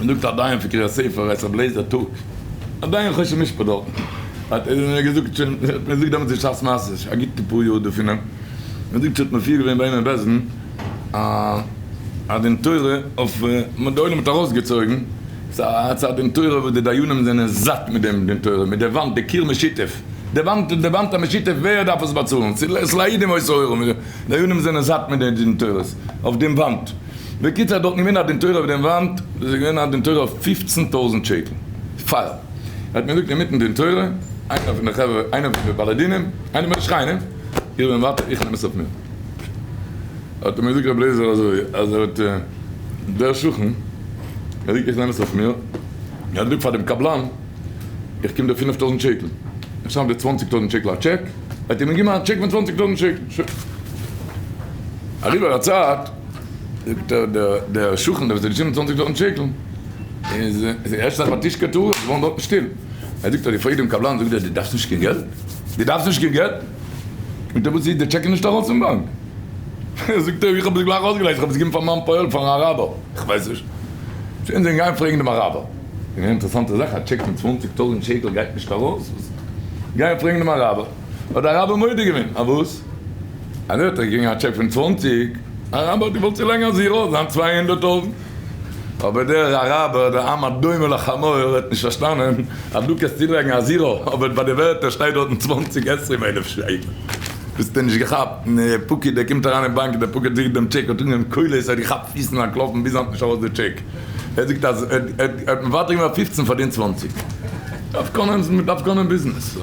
מען זאגט א דיין פון קרית ספר הייסט רבי לעזער טאג, א דיין חושן משפט דארטן, האט ער מיר געזאגט שוין, האט מיר געזאגט דעמאלטס בשעת מעשה, א גוטע פאר יאר דא פון אים, מען זאגט ס'האט מופיע געווען ביי אים אין בית דין א דין תורה אויף, די עולם האט ארויסגעצויגן, ס'איז א דין תורה וואס די דיינים זענען זאט מיט דעם דין תורה, מיט די וואנט, די קיר משיתף, די וואנט, די וואנט המשותף, ווער דארף עס באצאלן? ס'איז ליהודים היתה אורה, די דיינים זענען זאט מיט די דין תורות אויף דעם וואנט. בקיצור דארטן געווען א דין תורה אויף דעם וואנט, דאס איז געווען א דין תורה אויף פופצן טויזנט שקל, פאר ער האט מיר געזאגט אינמיטן דין תורה, איינער פון די חברה, איינער פון די בעלי דינים, איינער פון די שכנים, איך בין מוותר, איך נעם עס אויף מיר. האט ער מיר געזאגט רבי לעזער אזוי, אז ער האט, דער שכן, ער זאגט איך נעם עס אויף מיר, ער האט געזאגט פאר דעם קבלן, איך קום דיר 5000 שקל, איך שרייב דיר 20 טויזנט שקל א טשעק, ער האט אים געגעבן א טשעק פון 20 טויזנט שקל, שוין. אריבער א צייט, זאגט ער, דער שכן דער וואס האט געשריבן 20 טויזנט שקל, איז ערשט זיך ותשקוט הארץ, געווארן דארטן שטיל. ער זאגט, האט געפרעגט דעם קבלן, זאגט ער, דו דארפסט נישט קיין געלט? דו דארפסט נישט קיין געלט? זאגט ער, וואס איז, די טשעק איז נישט ארויס פון באנק. זאגט ער, איך האב עס גלייך אויסגעלייזט, איך האב עס געגעבן פאר מיין פועל, פארן אראבער, איך ווייס נישט. שוין, זיי גייען פרעגן דעם אראבער. און אינטערעסאנטע זאך, א טשעק פון 20 טויזנט שקל גייט נישט ארויס? וואס? גייען פרעגן דעם אראבער. האט דער אראבער מודה געווען, אז וואס? אז ער האט געקריגן א טשעק פון 20, אראבער האט געוואלט צולייגן א zero, זיין 200 טויזנט. אבער דער אראבער, דער עם הדומה לחמור, האט נישט פארשטאנען אז דו קענסט צולייגן א zero, אבער ביי די ווערטער שטייט דארטן 20 עשרים אלף שקל. ביסטו נישט געכאפט? און דער פקיד, דער קומט אריין אין באנק, דער פקיד זעט דעם טשעק, האט אנגעהויבן קולות, ער האט געכאפט פיסן און אנטלאפן ביז היינט נישט ארויס די טשעק. ער זאגט אז ער האט מוותר געווען אויף 15 פארדינט 20. דארף קאנען, מ'דארף קאנען ביזנעס.